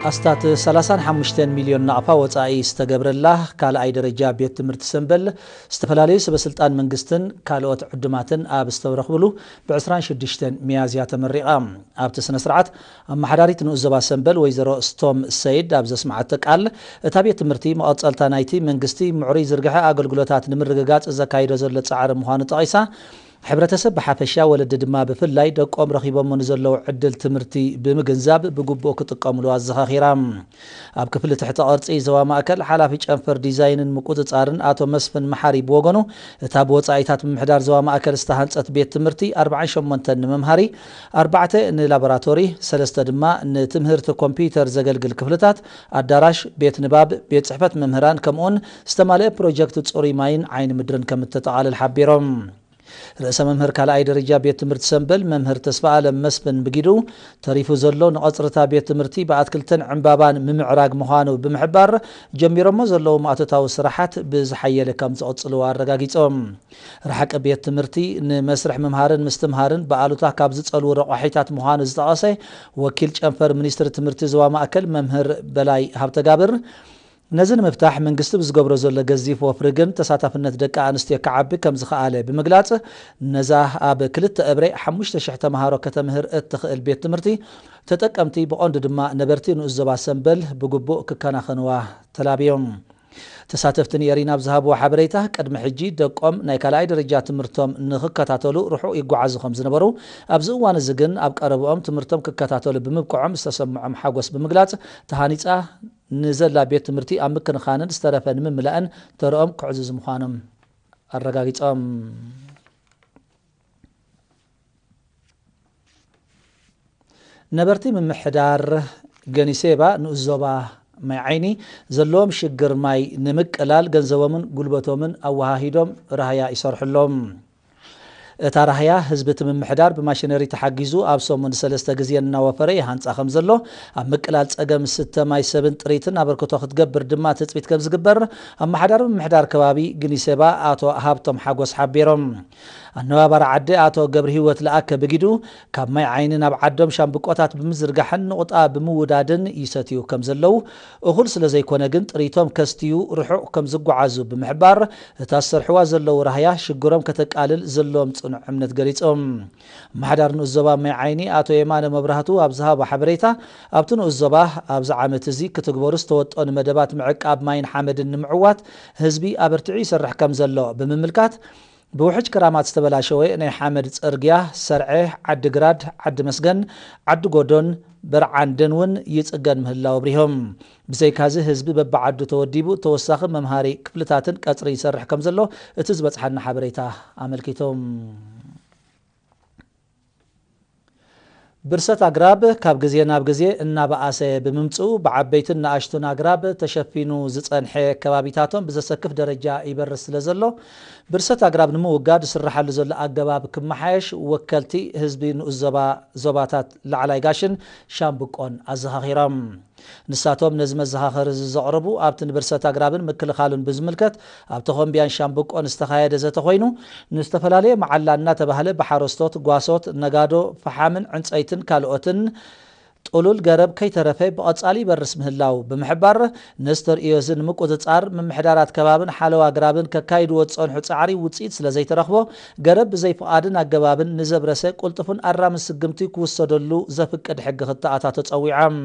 ኣስታት ሰላሳን ሓሙሽተን ሚልዮን ናቕፋ ወጻኢ ዝተገብረላ ካልኣይ ደረጃ ቤት ትምህርቲ ሰምበል ዝተፈላለዩ ሰበስልጣን መንግስትን ካልኦት ዕዱማትን ኣብ ዝተረኽብሉ ብ ዕስራን ሽዱሽተን ሚያዝያ ተመሪቓ። ኣብቲ ስነ ስርዓት ኣመሓዳሪት ንኡስ ዞባ ሰምበል ወይዘሮ ስቶም ሰይድ ኣብ ዘስምዓቶ ቃል፣ እታ ቤት ትምህርቲ መቐጸልታ ናይቲ መንግስቲ ምዕሩይ ዝርግሐ ኣገልግሎታት ንምርግጋጽ ዘካይዶ ዘሎ ጻዕሪ ምዃኑ ጠቒሳ፣ ሕብረተሰብ ብሓፈሻ ወለዲ ድማ ብፍላይ ደቆም ረኺቦሞ ንዘለዉ ዕድል ትምህርቲ ብምግንዛብ ብግቡእ ክጥቀምሉ ኣዘኻኺራ። ኣብ ክፍሊ ትሕተ ቅርጺ ዞባ ማእከል ሓላፊ ጨንፈር ዲዛይንን ምቁጽጻርን ኣቶ መስፍን መሓሪ ብወገኑ፣ እታ ብወጻኢታት ምምሕዳር ዞባ ማእከል ዝተሃንጸት ቤት ትምህርቲ ኣርባዓን ሸሞንተን ንመምሃሪ፣ ኣርባዕተ ንላቦራቶሪ፣ ሰለስተ ድማ ንትምህርቲ ኮምፒውተር ዘገልግል ክፍልታት፣ ኣዳራሽ፣ ቤት ንባብ፣ ቤት ጽሕፈት መምህራን ከምኡውን ዝተማልአ ፕሮጀክት ጽሩይ ማይን ዓይኒ ምድርን ከም እተጠቓልል ሓቢሮም። ርእሰ መምህር ካልኣይ ደረጃ ቤት ትምህርቲ ሰምበል መምህር ተስፋ ኣለም መስፍን ብጊዱ፣ ተሪፉ ዘሎ ንቐጽርታ ቤት ትምህርቲ ብኣትክልትን ዕምባባን ምምዕራግ ምዃኑ ብምሕባር፣ ጀሚሮሞ ዘለዉ ማእቶታዊ ስራሓት ብዝሓየለ ከም ዝቕጽልዎ ኣረጋጊጾም። ረሓቂ ቤት ትምህርቲ ንመስርሕ ምምሃርን ምስትምሃርን ብኣሉታ ካብ ዝጸልዉ ረቋሒታት ምዃኑ ዝጠቐሰ ወኪል ጨንፈር ሚኒስትሪ ትምህርቲ ዞባ ማእከል መምህር በላይ ሃብተጋብር፣ ነዚ ንምፍታሕ መንግስቲ ብዝገብሮ ዘሎ ገዚፍ ወፍሪ ግን ተሳታፍነት ደቂ ኣንስትዮ ክዓቢ ከም ዝኸኣለ ብምግላጽ፣ ነዛ ኣብ ክልተ እብረ ሓሙሽተ ሽሕ ተምሃሮ ከተምህር እትኽእል ቤት ትምህርቲ ተጠቀምቲ ብቐንዱ ድማ ነበርቲ ንኡስ ዞባ ሰምበል ብግቡእ ክከናኸንዋ ተላብዮም። ተሳተፍቲ ንኤሪና ኣብ ዝሃብዎ ሓበሬታ፣ ቅድሚ ሕጂ ደቆም ናይ ካልኣይ ደረጃ ትምህርቶም ንኽከታተሉ ርሑቕ ይጓዓዙ ከም ዝነበሩ፣ ኣብዚ እዋን እዚ ግን ኣብ ቀረብኦም ትምህርቶም ክከታተሉ ብምብቅዖም ዝተሰምዖም ሓጎስ ብምግላጽ፣ ተሃኒጻ ንዘላ ቤት ትምህርቲ ኣብ ምክንኻንን ዝተረፈ ንምምላእን ተርኦም ክዕዝዙ ምዃኖም ኣረጋጊጾም። ነበርቲ ምምሕዳር ገኒሴባ ንኡስ ዞባ ማይ ዓይኒ ዘለዎም ሽግር ማይ ንምቅላል ገንዘቦምን ጉልበቶምን ኣወሃሂዶም ራህያ ይሰርሑ ኣለዉ። እታ ራህያ ህዝቢ እቲ ምምሕዳር ብማሽነሪ ተሓጊዙ ኣብ ሰሙን ሰለስተ ግዜ እናወፈረ ይሃንጻ ከም ዘሎ፣ ኣብ ምቅላል ጸገም ስተ ማይ ሰብን ጥሪትን ኣበርክቶ ክትገብር ድማ ትጽቢት ከም ዝግበር ኣመሓዳሪ ምምሕዳር ከባቢ ግኒሴባ ኣቶ ሃብቶም ሓጎስ ሓቢሮም። ኣነባባሪ ዓዲ ኣቶ ገብረሂወት ለኣከ ብጊዱ፣ ካብ ማይ ዓይኒ ናብ ዓዶም ሻምብቆታት ብምዝርጋሕን ንቑጣ ብምውዳድን ይሰትዩ ከም ዘለዉ፣ እኹል ስለ ዘይኮነ ግን ጥሪቶም ከስትዩ ርሑቕ ከም ዝጓዓዙ ብምሕባር፣ እታ ዝሰርሕዋ ዘለዉ ራህያ ሽግሮም ከተቃልል ዘለዎም ጽኑዕ እምነት ገሊጾም። ኣመሓዳሪ ንኡስ ዞባ ማይ ዓይኒ ኣቶ የማነ መብራህቱ ኣብ ዝሃቦ ሓበሬታ፣ ኣብቲ ንኡስ ዞባ ኣብዚ ዓመት እዚ ክትግበሩ ዝተወጠኑ መደባት ምዕቃብ ማይን ሓመድን ንምዕዋት ህዝቢ ኣበርቲዑ ይሰርሕ ከም ዘሎ ብምምልካት፣ ብውሕጅ ክራማት ዝተበላሸወ ናይ ሓመድ ጽርግያ ሰርዐ፣ ዓዲ ግራድ፣ ዓዲ መስገን፣ ዓዲ ጎዶን በርዓንድን እውን ይጽገን ምህላው ኣብሪሆም። ብዘይካዚ ህዝቢ በብዓዱ ተወዲቡ ተወሳኺ መምሃሪ ክፍልታትን ቀጽሪ ይሰርሕ ከም ዘሎ እቲ ዝበጽሓና ሓበሬታ ኣመልኪቶም። ብርሰት ኣግራብ ካብ ግዜ ናብ ግዜ እናበኣሰ ብምምጽኡ፣ ብዓበይትን ንኣሽቱን ኣግራብ ተሸፊኑ ዝጸንሐ ከባቢታቶም ብዘሰክፍ ደረጃ ይበርስ ስለ ዘሎ፣ ብርሰት ኣግራብ ንምውጋድ ዝስርሓሉ ዘሎ ኣገባብ ክመሓየሽ ወከልቲ ህዝቢ ንኡስ ዞባ፣ ዞባታት ላዕላይ ጋሽን ሻምብቆን ኣዘኻኺሮም። ንሳቶም ነዚ መዘኻኸሪ እዚ ዘቕረቡ፣ ኣብቲ ንብርሰት ኣግራብን ምክልኻሉን ብዝምልከት ኣብ ተኾምቢያን ሻምብቆን ዝተኻየደ ዘተ ኮይኑ፣ ንዝተፈላለየ መዓላ እናተባህለ ብሓረስቶት፣ ጓሶት፣ ነጋዶ ፈሓምን ዕንጸይትን ካልኦትን ጥሉል ገረብ ከይተረፈ ብቐጻሊ ይበርስ ምህላው ብምሕባር፣ ነዚ ተርእዮ እዚ ንምቁጽጻር ምምሕዳራት ከባብን ሓለዋ ኣግራብን ከካይድዎ ዝጸንሑ ጻዕሪ ውጽኢት ስለ ዘይተረኽቦ፣ ገረብ ብዘይ ፍቓድን ኣገባብን ንዘብረሰ ቅልጡፍን ኣራምን ስግምቲ ክውሰደሉ ዘፍቅድ ሕጊ ክተኣታቶ ጸዊዖም።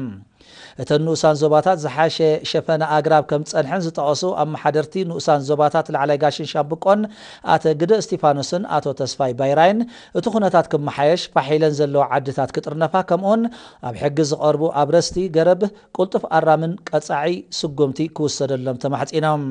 እተን ንኡሳን ዞባታት ዝሓሸ ሸፈነ ኣግራብ ከም ዝጸንሐን ዝጠቐሱ ኣመሓደርቲ ንኡሳን ዞባታት ላዕላይ ጋሽን ሻምብቆን ኣተ ግደ እስቲፋኖስን ኣቶ ተስፋይ ባይራይን፣ እቲ ኩነታት ክመሓየሽ ፋሕ ኢለን ዘለዋ ዓድታት ክጥርነፋ፣ ከምኡውን ኣብ ሕጊ ዝቐርቡ ኣብረስቲ ገረብ ቅልጡፍ ኣራምን ቀጻዒ ስጉምቲ ክውሰደሎም ተማሕጺኖም።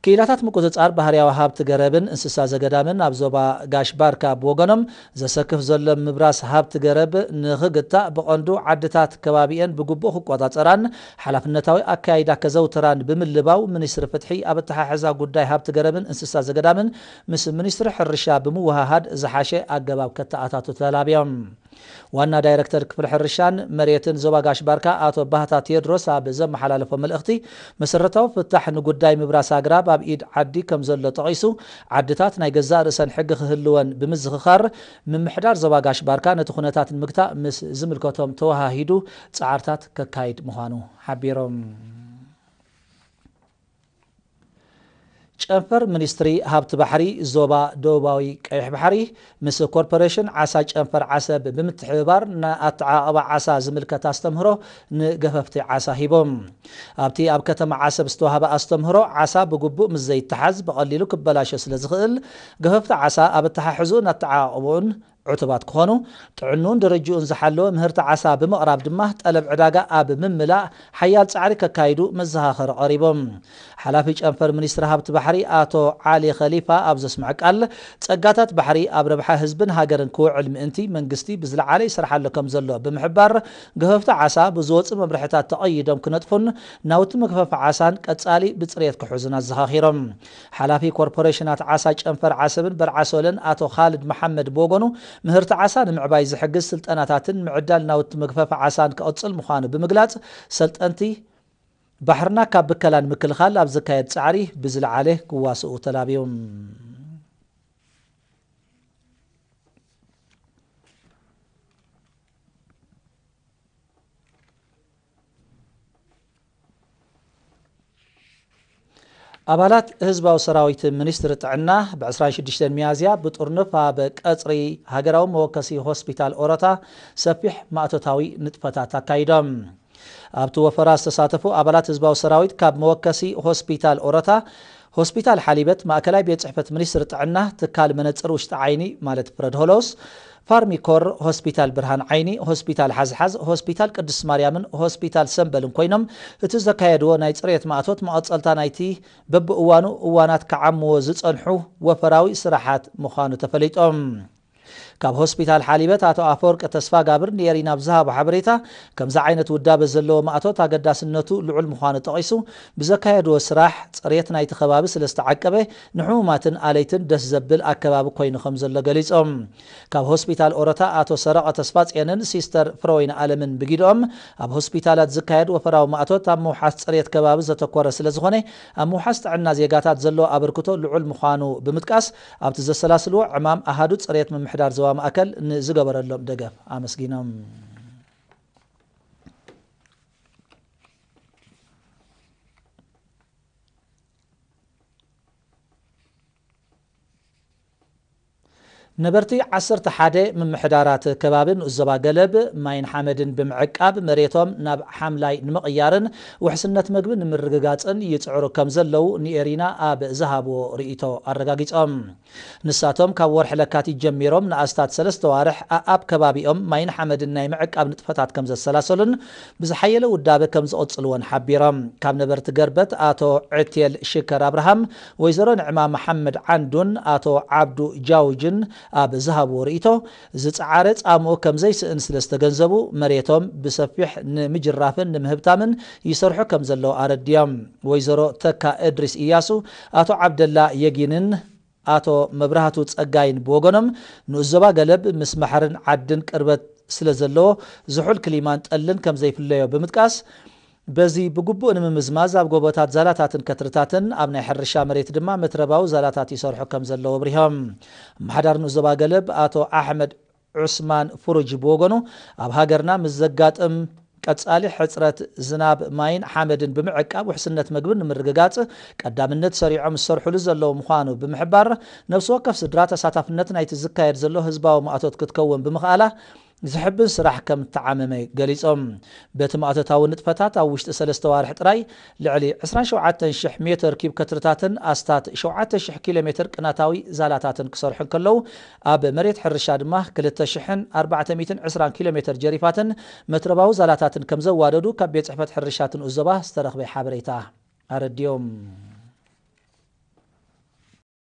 ክኢላታት ምቁጽጻር ባህርያዊ ሃብቲ ገረብን እንስሳ ዘገዳምን ኣብ ዞባ ጋሽ ባርካ ብወገኖም፣ ዘሰክፍ ዘሎ ምብራስ ሃብቲ ገረብ ንኽግታእ ብቐንዱ ዓድታት ከባቢኤን ብግቡእ ክቆጻጸራን ሓላፍነታዊ ኣካያይዳ ከዘውትራን ብምልባው፣ ሚኒስትሪ ፍትሒ ኣብ ኣተሓሕዛ ጉዳይ ሃብቲ ገረብን እንስሳ ዘገዳምን ምስ ሚኒስትሪ ሕርሻ ብምውሃሃድ ዝሓሸ ኣገባብ ከተኣታቱ ተላብዮም። ዋና ዳይረክተር ክፍሊ ሕርሻን መሬትን ዞባ ጋሽ ባርካ ኣቶ ባህታ ቴድሮስ ኣብ ዘመሓላለፎ መልእኽቲ፣ መሰረታዊ ፍታሕ ንጉዳይ ምብራስ ኣግራብ ኣብ ኢድ ዓዲ ከም ዘሎ ጠቒሱ፣ ዓድታት ናይ ገዛእ ርእሰን ሕጊ ክህልወን ብምዝኽኻር፣ ምምሕዳር ዞባ ጋሽ ባርካ ነቲ ኩነታት ንምግታእ ምስ ዝምልከቶም ተወሃሂዱ ጻዕርታት ከካይድ ምዃኑ ሓቢሮም። ጨንፈር ሚኒስትሪ ሃብቲ ባሕሪ ዞባ ደቡባዊ ቀይሕ ባሕሪ ምስ ኮርፖሬሽን ዓሳ ጨንፈር ዓሰብ ብምትሕብባር ንኣተዓቕባ ዓሳ ዝምልከት ኣስተምህሮ ንገፈፍቲ ዓሳ ሂቦም። ኣብቲ ኣብ ከተማ ዓሰብ ዝተዋህበ ኣስተምህሮ፣ ዓሳ ብግቡእ ምስ ዘይተሓዝ ብቐሊሉ ክበላሾ ስለ ዝኽእል፣ ገፈፍቲ ዓሳ ኣብ ኣተሓሕዝኡን ኣተዓቕብኡን ዕቱባት ክኾኑ፣ ጥዕንኡን ደረጅኡን ዝሓለወ ምህርቲ ዓሳ ብምቕራብ ድማ ጠለብ ዕዳጋ ኣብ ምምላእ ሓያል ጻዕሪ ከካይዱ መዘኻኸሪ ቀሪቦም። ሓላፊ ጨንፈር ሚኒስትሪ ሃብቲ ባሕሪ ኣቶ ዓሊ ኸሊፋ ኣብ ዘስምዐ ቃል፣ ጸጋታት ባሕሪ ኣብ ረብሓ ህዝብን ሃገርን ክውዕል ምእንቲ መንግስቲ ብዝለዓለ ይሰርሓሉ ከም ዘሎ ብምሕባር፣ ገፈፍቲ ዓሳ ብዝወጹ መምርሕታት ተቐይዶም ክነጥፉን ናውቲ መግፈፊ ዓሳን ቀጻሊ ብጽሬት ክሕዙን ኣዘኻኺሮም። ሓላፊ ኮርፖሬሽናት ዓሳ ጨንፈር ዓሰብን በርዓሶለን ኣቶ ኻልድ መሓመድ ብወገኑ፣ ምህርቲ ዓሳ ንምዕባይ ዝሕግዝ ስልጠናታትን ምዕዳል ናውቲ መግፈፊ ዓሳን ክቕጽል ምዃኑ ብምግላጽ፣ ሰልጠንቲ ባሕርና ካብ ብከላ ንምክልኻል ኣብ ዝካየድ ጻዕሪ ብዝለዓለ ክዋስኡ ተላብዮም። ኣባላት ህዝባዊ ሰራዊት ሚኒስትሪ ጥዕና ብ ዕስራን ሽዱሽተን ሚያዝያ ብጥርኑፍ ኣብ ቀጽሪ ሃገራዊ መወከሲ ሆስፒታል ኦሮታ ሰፊሕ ማእቶታዊ ንጥፈታት ኣካይዶም። ኣብቲ ወፈራ ዝተሳተፉ ኣባላት ህዝባዊ ሰራዊት ካብ መወከሲ ሆስፒታል ኦሮታ፣ ሆስፒታል ሓሊበት፣ ማእከላይ ቤት ጽሕፈት ሚኒስትሪ ጥዕና፣ ትካል መነጽር ውሽጢ ዓይኒ ማለት ፍረድ ሆሎስ፣ ፋርሚኮር፣ ሆስፒታል ብርሃን ዓይኒ፣ ሆስፒታል ሓዝሓዝ፣ ሆስፒታል ቅድስት ማርያምን ሆስፒታል ሰምበልን ኮይኖም፣ እቲ ዘካየድዎ ናይ ጽሬት ማእቶት መቐጸልታ ናይቲ በብእዋኑ እዋናት ክዓምዎ ዝጸንሑ ወፈራዊ ስራሓት ምዃኑ ተፈሊጦም። ካብ ሆስፒታል ሓሊበት ኣቶ ኣፈወርቂ ተስፋጋብር ንኤሪና ኣብ ዝሃቦ ሓበሬታ፣ ከምዚ ዓይነት ውዳበ ዘለዎ ማእቶት ኣገዳስነቱ ልዑል ምዃኑ ጠቒሱ፣ ብዘካየድዎ ስራሕ፣ ጽሬት ናይቲ ከባቢ ስለ ዝተዓቀበ፣ ንሕሙማትን ኣለይትን ደስ ዘብል ኣከባቢ ኮይኑ ከም ዘሎ ገሊጾም። ካብ ሆስፒታል ኦሮታ ኣቶ ሰረቐ ተስፋጽዮንን ሲስተር ፍረወይኒ ኣለምን ብጊድኦም፣ ኣብ ሆስፒታላት ዝካየድ ወፈራዊ ማእቶት ኣብ ምውሓስ ጽሬት ከባቢ ዘተኮረ ስለ ዝኾነ፣ ኣብ ምውሓስ ጥዕና ዜጋታት ዘለዎ ኣበርክቶ ልዑል ምዃኑ ብምጥቃስ፣ ኣብቲ ዘሰላስልዎ ዕማም ኣሃዱ ጽሬት ምምሕዳር ዞባ ማእከል ንዝገበረሎም ደገፍ ኣመስጊኖም። ነበርቲ ዓሰርተ ሓደ ምምሕዳራት ከባቢ ንኡስ ዞባ ገለብ ማይን ሓመድን ብምዕቃብ መሬቶም ናብ ሓምላይ ንምቕያርን ውሕስነት መግቢ ንምርግጋጽን ይጽዕሩ ከም ዘለዉ ንኤሪና ኣብ ዝሃብዎ ርእይቶ ኣረጋጊጾም። ንሳቶም ካብ ወርሒ ለካቲት ጀሚሮም ንኣስታት ሰለስተ ዋርሕ ኣኣብ ከባቢኦም ማይን ሓመድን ናይ ምዕቃብ ንጥፈታት ከም ዘሰላሰሉን ብዝሓየለ ውዳበ ከም ዝቕጽልዎን ሓቢሮም። ካብ ነበርቲ ገርበት ኣቶ ዕቴል ሽከር ኣብርሃም፣ ወይዘሮ ንዕማ መሓመድ ዓንዱን ኣቶ ዓብዱ ጃውጅን ኣብ ዝሃብዎ ርእይቶ፣ ዝጸዓረ ጻምኡ ከም ዘይስእን ስለ ዝተገንዘቡ፣ መሬቶም ብሰፊሕ ንምጅራፍን ንምህብታምን ይሰርሑ ከም ዘለዉ ኣረድዮም። ወይዘሮ ተካ እድሪስ እያሱ፣ ኣቶ ዓብደላ የጊንን ኣቶ መብራህቱ ጸጋይን ብወገኖም፣ ንኡስ ዞባ ገለብ ምስ ባሕርን ዓድን ቅርበት ስለ ዘለዎ፣ ዝሑል ክሊማን ጠልን ከም ዘይፍለዮ ብምጥቃስ፣ በዚ ብግቡእ ንምምዝማዝ ኣብ ጎቦታት ዛላታትን ከትርታትን ኣብ ናይ ሕርሻ መሬት ድማ መትረባዊ ዛላታት ይሰርሑ ከም ዘለዉ ኣብሪሆም። ኣመሓዳሪ ንኡስ ዞባ ገለብ ኣቶ ኣሕመድ ዑስማን ፍሩጅ ብወገኑ፣ ኣብ ሃገርና ምስ ዘጋጥም ቀጻሊ ሕጽረት ዝናብ፣ ማይን ሓመድን ብምዕቃብ ውሕስነት መግብን ንምርግጋጽ ቀዳምነት ሰሪዖም ዝሰርሑሉ ዘለዉ ምዃኑ ብምሕባር፣ ነፍሲ ወከፍ ስድራ ተሳታፍነት ናይቲ ዝካየድ ዘሎ ህዝባዊ ማእቶት ክትከውን ብምኽኣላ ዝሕብን ስራሕ ከም እተዓመመ ገሊጾም። በቲ ማእቶታዊ ንጥፈታት ኣብ ውሽጢ ሰለስተ ዋርሕ ጥራይ ልዕሊ ዕስራን ሸውዓተን ሽሕ ሜትር ኪዩብ ከትርታትን ኣስታት ሸውዓተ ሽሕ ኪሎ ሜትር ቅናታዊ ዛላታትን ክሰርሑ እንከለዉ፣ ኣብ መሬት ሕርሻ ድማ ክልተ ሽሕን ኣርባዕተ ሚእትን ዕስራን ኪሎ ሜትር ጀሪፋትን መትረባዊ ዛላታትን ከም ዘዋደዱ ካብ ቤት ጽሕፈት ሕርሻ እቲ ንኡስ ዞባ ዝተረኽበ ሓበሬታ ኣረድዮም።